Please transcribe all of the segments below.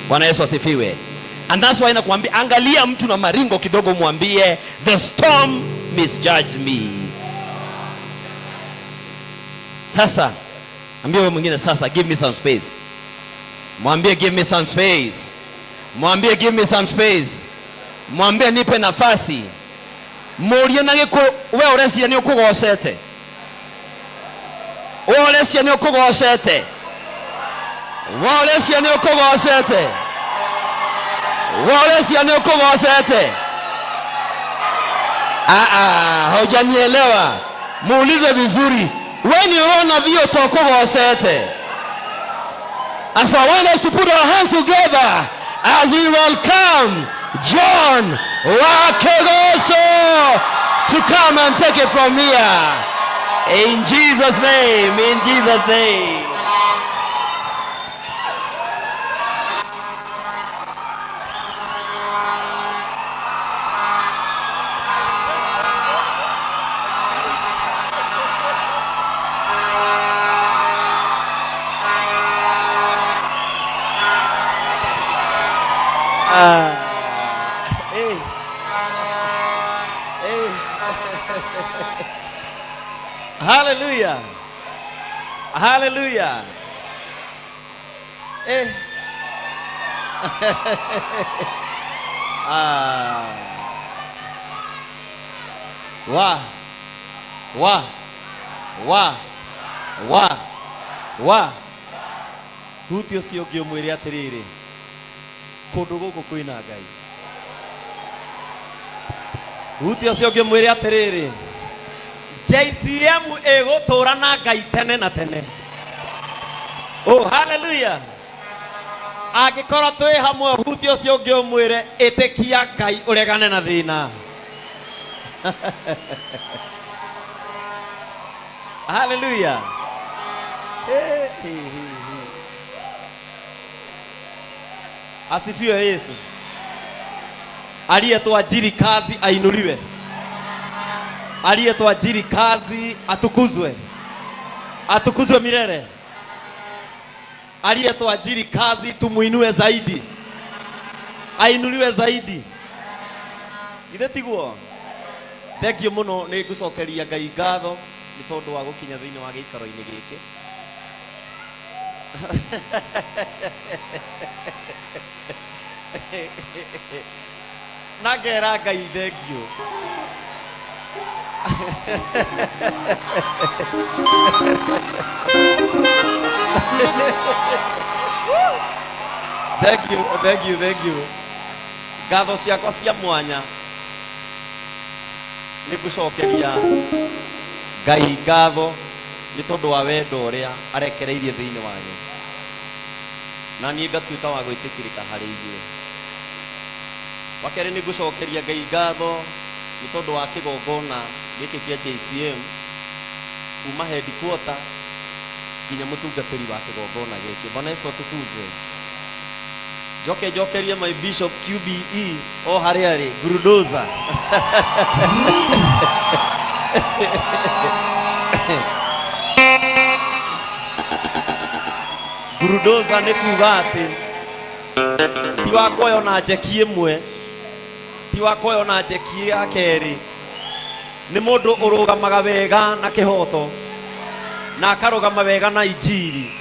Bwana Yesu asifiwe. And that's why nakuambia, angalia mtu na maringo kidogo, mwambie the storm misjudged me. Sasa ambia wewe mwingine sasa, give me some space. Mwambie give me some space. Mwambie give me some space. Mwambie nipe nafasi. Murie na giku we ureciria ni ukugocete. We ureciria ni ukugocete. We ureciria ni ukugocete. We ureciria ni ukugocete. Ah ah, hujanielewa. Muulize vizuri. We ni urona vio tokugocete. And so I want us to put our hands together as we welcome John Wakegoso to come and take it from here. In Jesus' name, in Jesus' name. Hey. Hey. Hallelujah. Hallelujah. Eh. Ah. Wa. Wa. Wa. Wa. Wa. Huti ũcio ũngĩ ũmwĩre atĩrĩrĩ, kũndũ gũkũ kwĩna Ngai. Huti ũcio ũngĩ ũmwĩre atĩrĩrĩ, JCM ĩgũtũũra na Ngai tene na tene. Oh, hallelujah. Angĩkorwo twĩ hamwe, huti ũcio ũngĩ ũmwĩre, ĩtĩkia Ngai ũregane na thĩna. Hallelujah. Hey, hey, hey, hey. Asifiwe Yesu. Aliyetuajiri kazi ainuliwe, aliyetuajiri kazi atukuzwe, atukuzwe milele. Aliyetuajiri kazi tumuinue zaidi, ainuliwe zaidi. Githĩ tiguo? Thengiũ mũno, nĩ ngũcokeria Ngai ngatho nĩ tondũ wa gũkinya thĩinĩ wa gĩikaro-inĩ gĩkĩ. Na ngera Ngai thengiũ. Thank you, thank you, thank you. Ngatho ciakwa cia mwanya nĩ ngũcokeria Ngai ngatho nĩ tondũ wa wendo ũrĩa arekereirie thĩinĩ wanyu, na niĩ ngatuĩka wa gwĩtĩkĩrĩka harĩ inyuĩ. Wa kerĩ, nĩ ngũcokeria Ngai ngatho nĩ tondũ wa kĩgongona gĩkĩ kĩa JCM, kuma headquarter nginya mũtungatĩri wa kĩgongona gĩkĩ. Bwana Yesu atukuzwe. Njoke njokerie my bishop QBE o harĩa arĩ Gurudoza. Gurudoza nĩ kuga atĩ ti wa kuoywo na njeki ĩmwe, ti wa kuoywo na njeki ya kerĩ, nĩ mũndũ ũrũgamaga wega na kĩhoto, na akarũgama wega na injiri,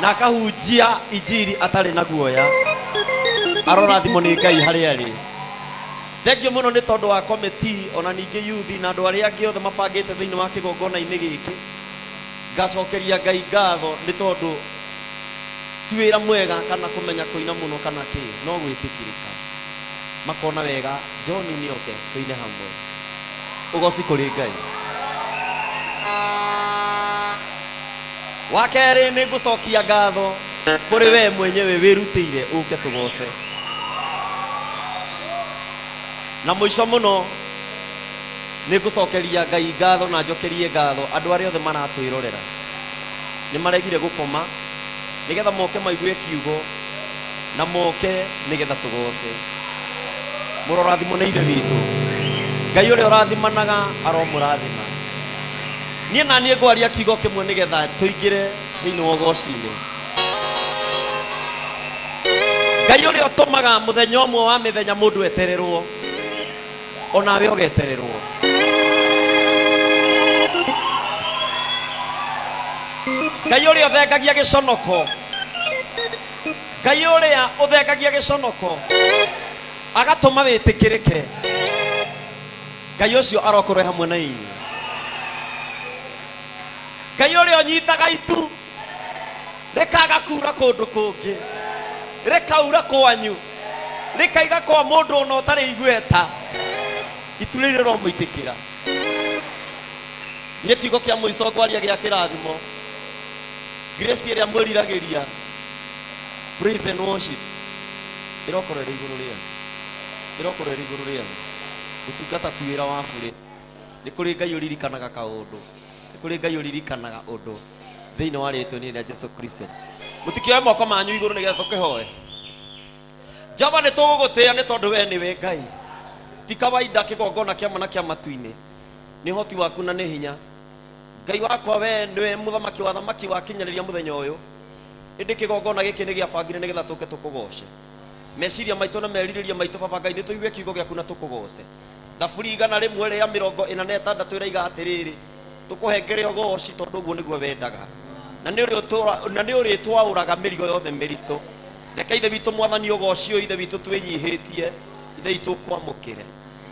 na akahunjia injiri atarĩ na guoya. Arorathimwo nĩ Ngai harĩa arĩ. Thengiũ mũno nĩ tondũ wa committee, ona ningĩ youth na andũ arĩa angĩ othe mabangĩte thĩinĩ wa kĩgongona-inĩ gĩkĩ. Ngacokeria Ngai ngatho nĩ tondũ ti wĩra mwega kana kũmenya kũina mũno kana kĩ, no gwĩtĩkĩrĩka. Makona wega John nĩ oke tũine hamwe. Ũgoci kũrĩ Ngai. Wa kerĩ, nĩ ngũcokia ngatho kũrĩ we mwenyewe wĩrutĩire ũke tũgoce. Na mũico mũno nĩ ngũcokeria Ngai ngatho na njokerie ngatho andũ arĩa othe maratwĩrorera. Nĩ maregire gũkoma nĩgetha moke maigue kiugo na moke nĩgetha tũgoce. Mũrorathimwo nĩ Ithe witũ. Ngai ũrĩa ũrathimanaga aromũrathima. Niĩ na niĩ ngwaria kiugo kĩmwe nĩgetha tũingĩre thĩinĩ wa ũgoci-inĩ. Ngai ũrĩa ũtũmaga mũthenya ũmwe wa mĩthenya mũndũ etererwo, onawe ũgetererwo. Ngai ũrĩa ũthengagia gĩconoko, Ngai ũrĩa ũthengagia gĩconoko agatũma wĩtĩkĩrĩke, Ngai ũcio arokorwo e hamwe na inyuĩ. Ngai ũrĩa ũnyitaga itu rĩkaga kura kũndũ kũngĩ, rĩkaura kwanyu, rĩkaiga kwa mũndũ ona ũtarĩ igweta, itu rĩrĩ rĩromũitĩkĩra. Niĩ kiugo kĩa mũico ngwaria gĩa kĩrathimo, grace ĩrĩa mwĩriragĩria, praise and worship, ĩrokorwo ĩrĩ igũrũ rĩanyu, ĩrokorwo ĩrĩ igũrũ rĩanyu. Gũtungata ti wĩra wa burĩ, nĩ kũrĩ Ngai ũririkanaga kaũndũ, nĩ kũrĩ Ngai ũririkanaga ũndũ thĩinĩ wa rĩtwa rĩa Jesu Kristo. Mũtikĩoe moko manyu igũrũ nĩgetha tũkĩhoe. Jehova, nĩ tũgũgũtĩĩa nĩ tondũ we nĩwe Ngai. Ti kawaida kĩgongona kĩa na kĩa matu-inĩ, nĩ ũhoti waku na nĩ hinya. Ngai wakwa, we nĩwe mũthamaki wa thamaki wakinyĩrĩria mũthenya ũyũ, ĩndĩ kĩgongona gĩkĩ nĩ gĩabangire nĩgetha tũke tũkũgoce. Meciria maitũ na merirĩria maitũ, Baba Ngai, nĩ tũigue kiugo gĩaku na tũkũgoce. Thaburi 146 ĩraiga atĩrĩrĩ, tũkũhengere ũgooci tondũ ũguo nĩguo wendaga, na nĩ ũrĩtwaũraga mĩrigo yothe mĩritũ. Reke Ithe witũ Mwathani ũgooci ũyũ, Ithe witũ, twĩnyihĩtie, Ithe witũ, ũkwamũkĩre,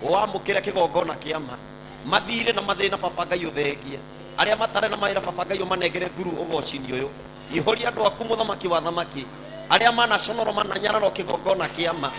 ũwamũkĩre kĩgongona kĩa ma. Mathirĩ na mathĩna, Baba Ngai, ũthengie. Arĩa matarĩ na mawĩra, Baba Ngai, ũmanengere thuru ũgooci-inĩ ũyũ. Ihũria andũ aku, mũthamaki wa thamaki, arĩa manaconoro mananyararwo kĩgongona kĩa ma.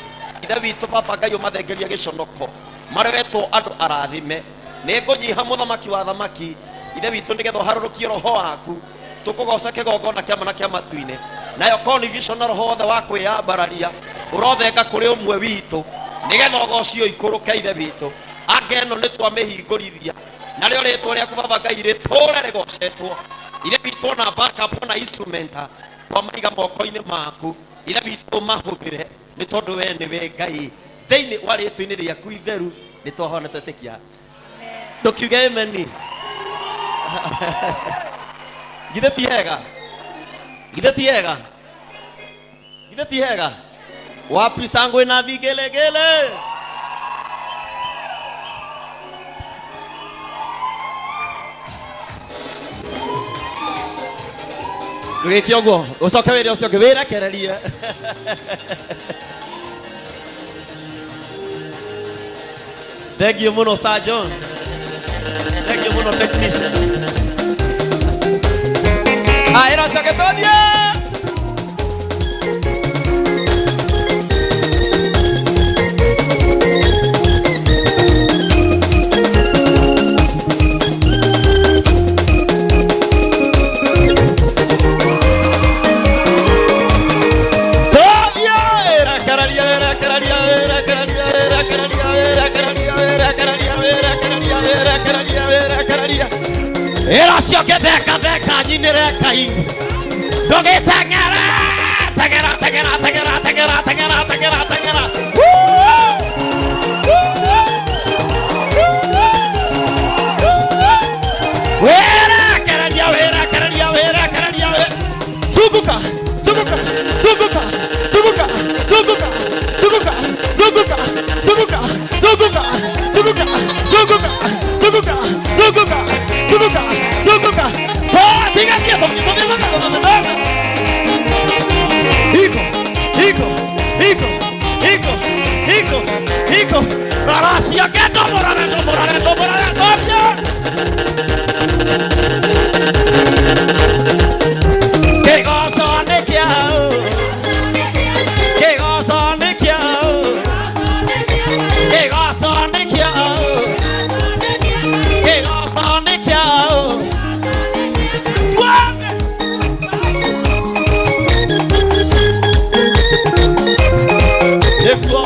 Ithe witũ, Baba Ngai, ũmathengerie gĩconoko, marewetwo andũ arathime. Nĩ ngũnyiha, mũthamaki wa thamaki, Ithe witũ, nĩgetha ũharũrũkie roho waku, tũkũgoca kĩgongona kĩa ma na kĩa matu-inĩ. Nayo confusion na roho wothe wa kwĩyambararia ũrothenga kũrĩ ũmwe witũ, nĩgetha ũgoci ũyũ ikũrũke, Ithe witũ. Anga ĩno nĩ twamĩhingũrithia, narĩo rĩtwa rĩaku, Baba Ngai, rĩtũũre rĩgocetwo. Ithe witũ, ona backup ona instrument twamaiga moko-inĩ maku, Ithe witũ, mahũthĩre nĩ tondũ we nĩwe Ngai. Thĩinĩ wa rĩtwa-inĩ rĩaku itheru nĩ twahona twetĩkia. Ndũkiuge ameni. Githĩ ti hega? Githĩ ti hega? Githĩ ti hega? Wapi sangwe na vigelegele? Ndũgĩke ũguo, ũcoke wĩre ũcio ũngĩ wĩrekererie. Thank you mũno Sir John. Thank you mũno technician. Ah, ĩrocoke tũthiĩ. Ĩra cioke theka theka nyinĩre Ngai, ndũgĩteng'ere, teng'era teng'era teng'era teng'era teng'era teng'era teng'era. Wĩrekereria, wĩrekereria, wĩrekereria, zunguka zunguka zunguka zunguka zunguka zunguka zunguka zunguka zunguka zunguka zunguka zunguka zunguka zunguka zunguka. Oh, tiga tiga tũthiĩ tũthiĩ tũthiĩ tũthiĩ tũthiĩ. Iko iko iko iko iko iko rora ciake, ndũmũrore, ndũmũrore, ndũmũrore, tũthiĩ. Kĩgoco nĩ kĩao, kĩgoco nĩ kĩao, kĩgoco nĩ kĩao, kĩgoco nĩ kĩao. Twambe. Nĩguo.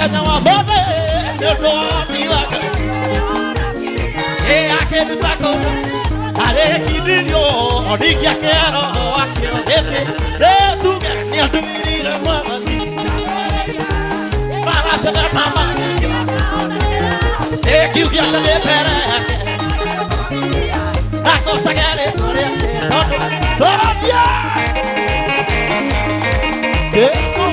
Mũthenya wa mothe nĩ ũndũ wa wami wake. Ĩ akĩnduta kũu arĩkindirio oningĩ akĩero wakĩo hĩndĩ rĩtuge nĩ andũmĩrire mwathani baracetha mama ĩkiugia atĩ nĩ mbere yake nakocage rĩtwa rĩake tondũ tũrathiĩ Jesu.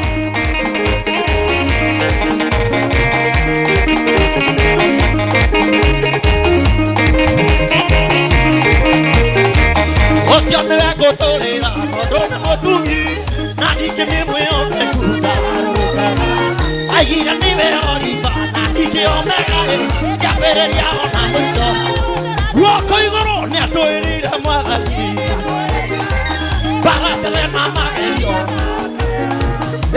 Ũcio nĩwe ngũtũrĩra tondũ nĩ mũtugi na ningĩ nĩ mwĩhokeku ndarũkaga aigire nĩwe Oliva na ningĩ Omega kĩambĩrĩria ona mũico guoko igũrũ nĩ atũĩrĩire mwathani baracere na magerio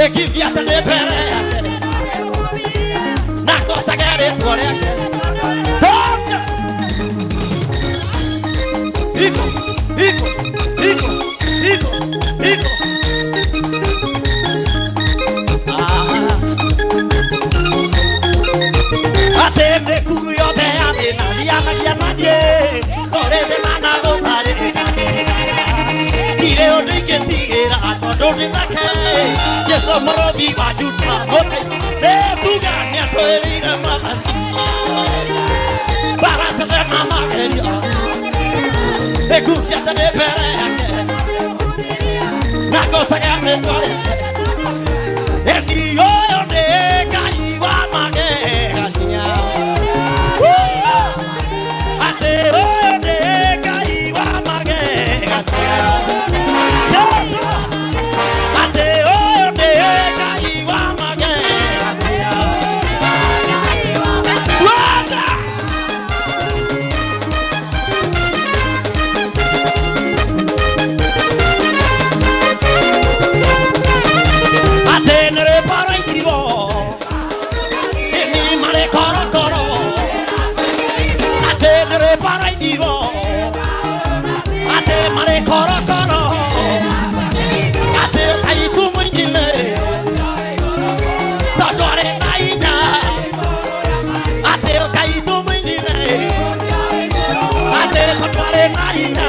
ĩkiugia atĩ nĩ mbere yake na ngocage rĩtwa rĩake. Tonya! Iko, iko, iko, iko, iko. Ah. Atĩ mĩkuru yothe ya thĩna thianagia na niĩ kũrĩ thĩna na gũtarĩ ndirĩ ũndũ ingĩtigĩra tondũ ndĩ nake Jesũ mũrũthi wa Juda mũtĩ nĩnguga nĩatwĩrĩire mwathani baracethe na magerio ĩkugia atĩ nĩ mbere yake na ngocage rĩtwa rĩake ĩni ũyũ nĩ Ngai wa magegania. Atĩ ũyũ nĩ Ngai wa magegania. Jesũ, atĩ ũyũ nĩ Ngai wa magegania. Wanda! Atĩ nĩ rwĩmbo rwainirwo ĩni marĩ korokoro atĩ nĩ rwĩmbo rwainirwo atĩ marĩ korokoro atĩ kaitu mũingine tondũ arĩ na hinya atĩ kaitu mũingine atĩ tondũ arĩ na hinya.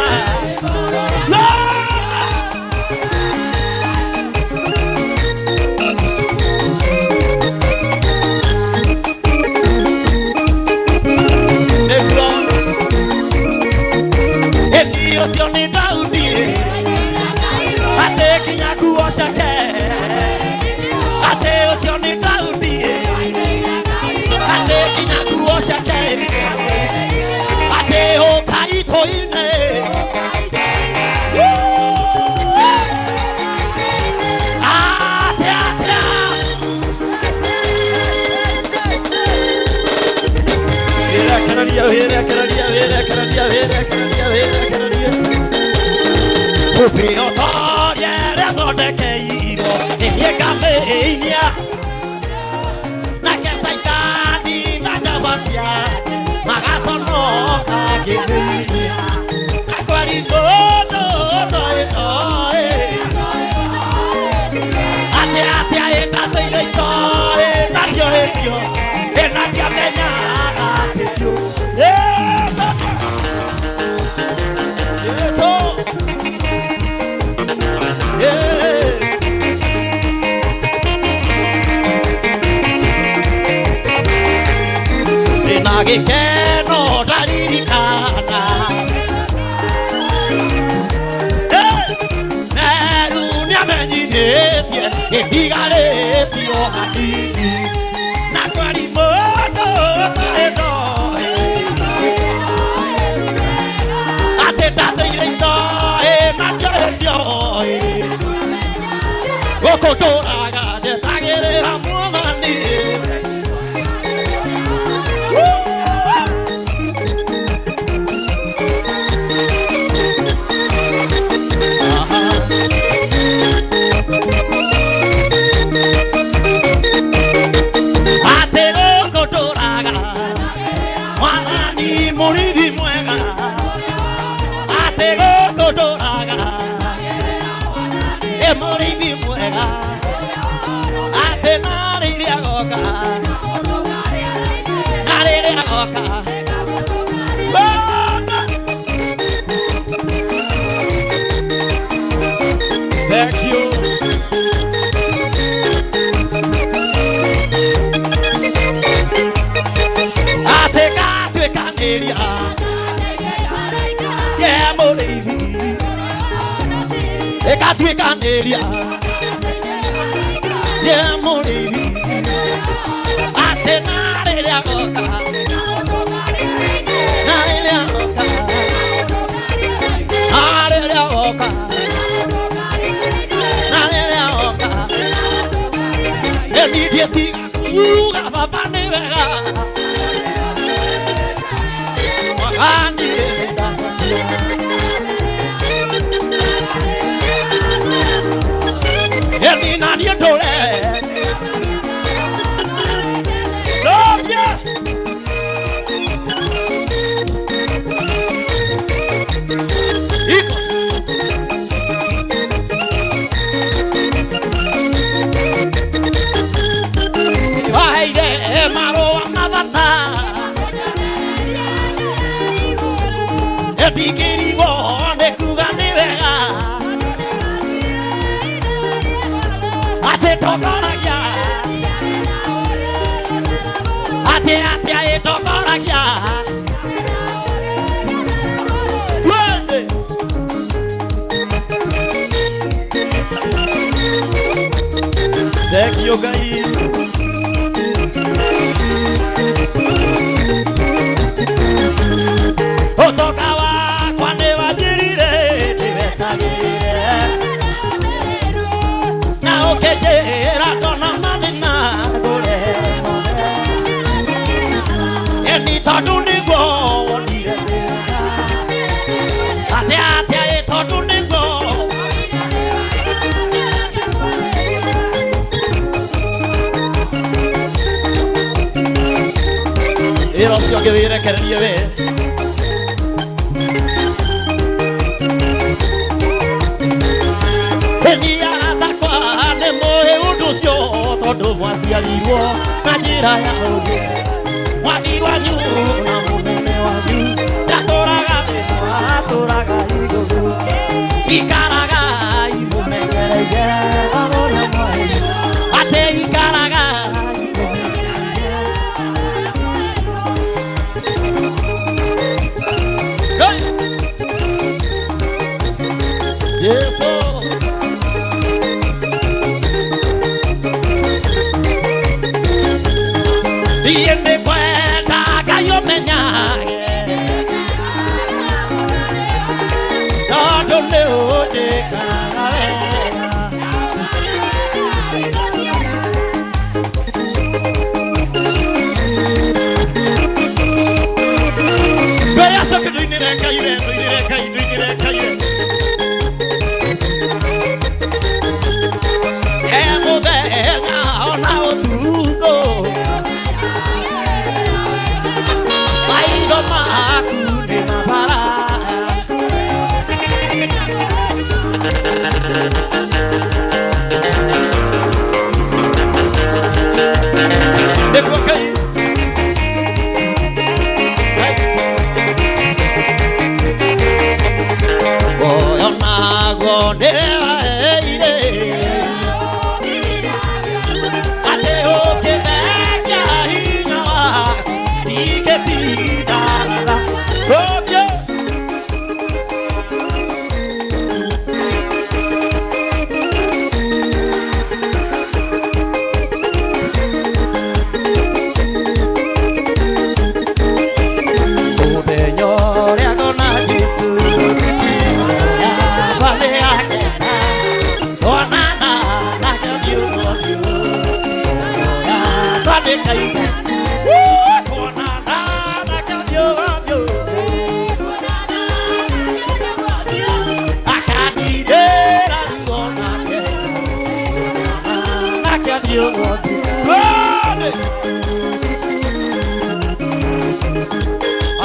Nĩguo ĩni ũcio nĩ Daudi atĩ kinya nguo ciake atĩ ũcio nĩ Daudi atĩ kinya nguo ciake atĩ ũkai tũine. Atĩ atĩa wĩrekereria wĩrekereria wĩrekereria wĩrekereria wĩrekereria Ũbĩ ũtorie ĩrĩa thondekeirwo nĩ niĩ ngamĩinia nake Caitani na njamba ciake magaconoka ngĩmĩinia na kwari mũndũ ũtoĩ toĩ atĩ atĩa ĩndatũire itoĩ nakĩo ĩkĩo ĩnakĩamenyaga atĩ biũ Jesũ Yeah. Ndĩna gĩkeno ndaririkana Meru nĩamenyithĩtie ĩtigarĩtio hanini na kwari mũndũ ũtarĩ ndoĩ atĩ ndatũire itoĩ nakĩo ĩndioĩ gũkũ ndũraga njetagĩrĩra mwathani. Atĩ gũkũ ndũraga mwathani mũrĩithi mwega atĩ gũkũ ndũraga ĩ mũrĩithi mwega. Ndatuĩkanĩria ye mũrĩithi atĩ na rĩrĩa goka na rĩrĩa goka na rĩrĩa goka na rĩrĩa goka nĩndiĩ tiga kuuga baba nĩ wega Mwathani nĩndacokia. Eni na niĩ ndũre Love Iko. Waheire marũa mabata ndingĩrigwo nĩ kuga nĩ wega atĩ ndongoragia atĩ atĩa ĩndongoragia twende Thengio Ngai. Ũtonga wakwa nĩ wanjĩrire ndĩwetagĩre na ũkĩnjĩra ndona mathĩna ngũrehere mothe. Ĩni tondũ nĩguo wonire wega atĩa atĩa ĩ tondũ nĩguo ĩra ũcio ũngĩ wĩrekererie we. Ĩni aratakwa nĩ mũĩ ũndũ ũcio tondũ mwaciarirwo na njĩra ya ũũgĩ mwathi wanyu na mũnene wanyu ndatũraga thĩ atũraga igũrũ ikaraga imũmenyereire ũrĩa mwaĩ atĩ ikaraga imũmenyereire. Hey! Jesu. Niĩ nĩngwenda Ngai ũmenyage tondũ nĩ ũnjĩkaga wega. Mbere acoke ndũinĩre Ngai we, ndũinĩre Ngai, ndũinĩre Ngai we. E mũthenya ona ũtukũ maitho maku nĩ mabara. Nĩguo Ngai. Ngai. Muoyo naguo ndĩwaheire atĩ ũkĩthengia hinya waku ndingĩtinda. Ũthiĩ. Mũthenya ũrĩa ndona Jesũ, yakwa nĩyakena, twonana nake ũthiũ kwa ũthiũ, yakwa nĩkaigua. Woo! Twonana nake ũthiũ kwa ũthiũ, akandindĩra ruo nake, nake ũthiũ kwa ũthiũ. Twende!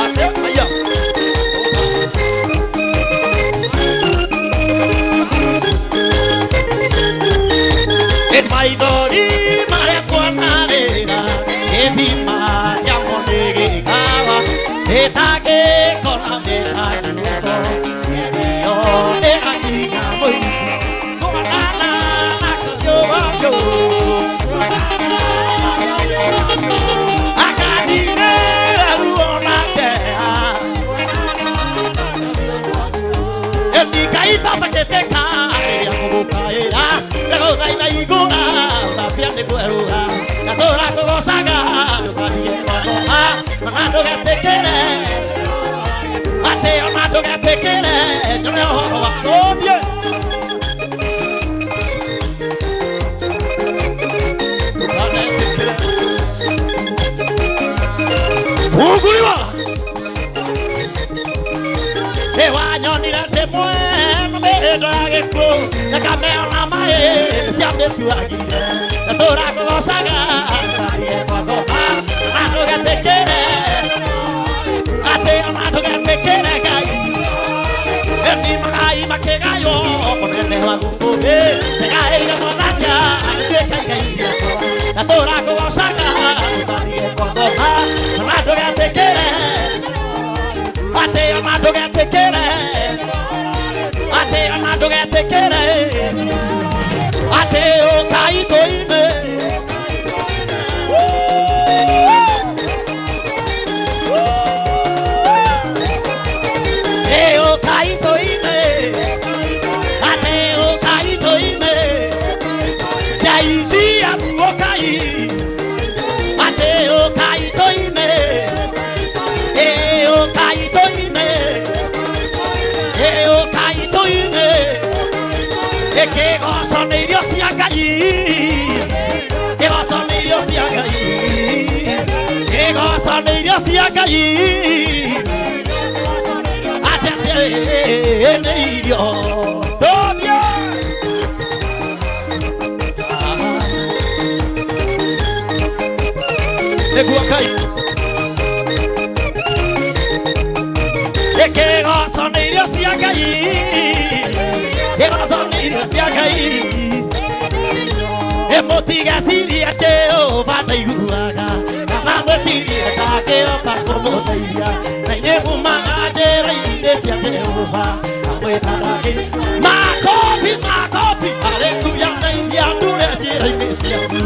Ate, aya. Maithori marĩa twanarĩra gĩthima kĩamo nĩ gĩkawa mĩtangĩko na mĩtangĩko ĩyo nĩgakinya mũico tuonana na kĩũgakĩũ akandinĩra ruo na kĩeha ĩndikaibaba gĩtĩka rĩrĩa Thakame ona maĩ nĩ ciamĩtuagire. Na tũrakũgocaga tũthiĩ kwa ngoma na ndũgetĩkĩre atĩ ona ndũgetĩkĩre Ngai. Eni magai makĩgaywo ũnene wa gũkũ thĩ nĩgaĩire Mwathani agĩtuĩka igai rĩakwa. Na tũrakũgocaga tũthiĩ kwa ngoma na ndũgetĩkĩre atĩ ona ndũgetĩkĩre atĩ ona ndũgetĩkĩre atĩ ũkai tũine. Ũkai tũine atĩ ũkai tũine ndeithia ũkai atĩ ũkai tũine ũkai tũine ũkai tũine ĩkĩgoco nĩ irio cia Ngai kĩgoco nĩ irio cia Ngai kĩgoco nĩ irio cia Ngai atĩ atĩ nĩ irio tũthiĩ. Nĩguo Ngai ĩkĩgoco nĩ irio cia Ngai kĩgoco nĩ irio cia Ngai ĩmũtigecirie Jehova ndaiguaga kana mwĩcirie ndangĩhota kũmũteithia na inyuĩ mumaga njĩra-inĩ cia Jehova amwĩtanagi makobi makobi haleluya ndeithia ndure njĩra-inĩ ciaku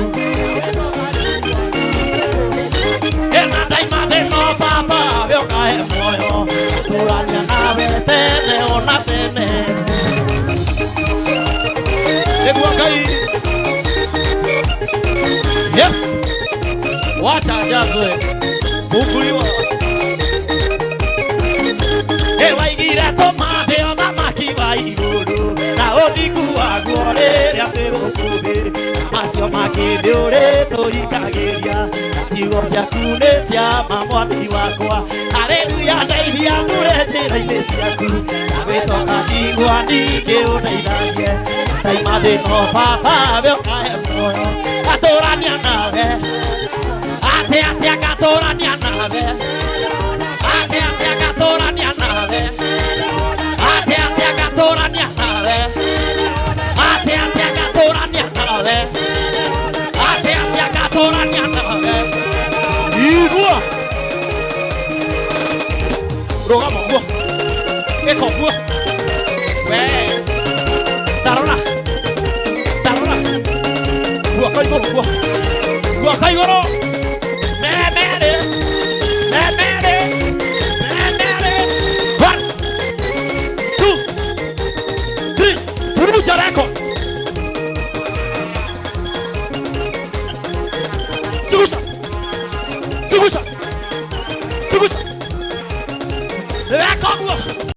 ĩna ndaima thĩna baba we ũkahe muoyo tũrania nawe tene ona tene nĩguo Ngai. Yes, wacha ajazwe funguliwa. Waigire tũmathe ũthamaki wa igũrũ na ũthingu waguo rĩrĩa twĩ gũkũ thĩ macio mangĩ nĩ ũrĩtũikagĩria na ciugo ciaku nĩ cia ma mwathi wakwa haleluya ndeithia ndure njĩra-inĩ ciaku na gwĩtoka ndigwa ningĩ ũndeithagie ndaima thĩna baba we ũkahe muoyo ngatũrania nawe atĩ atĩa ngatũrania nawe atĩ atĩa ngatũrania nawe atĩ atĩa ngatũrania nawe atĩ atĩa ngatũrania nawe atĩ atĩa ngatũrania nawe. Igua rũgama ũguo ĩka ũguo we tarora tarora guoko igũrũ guo guoko igũrũ.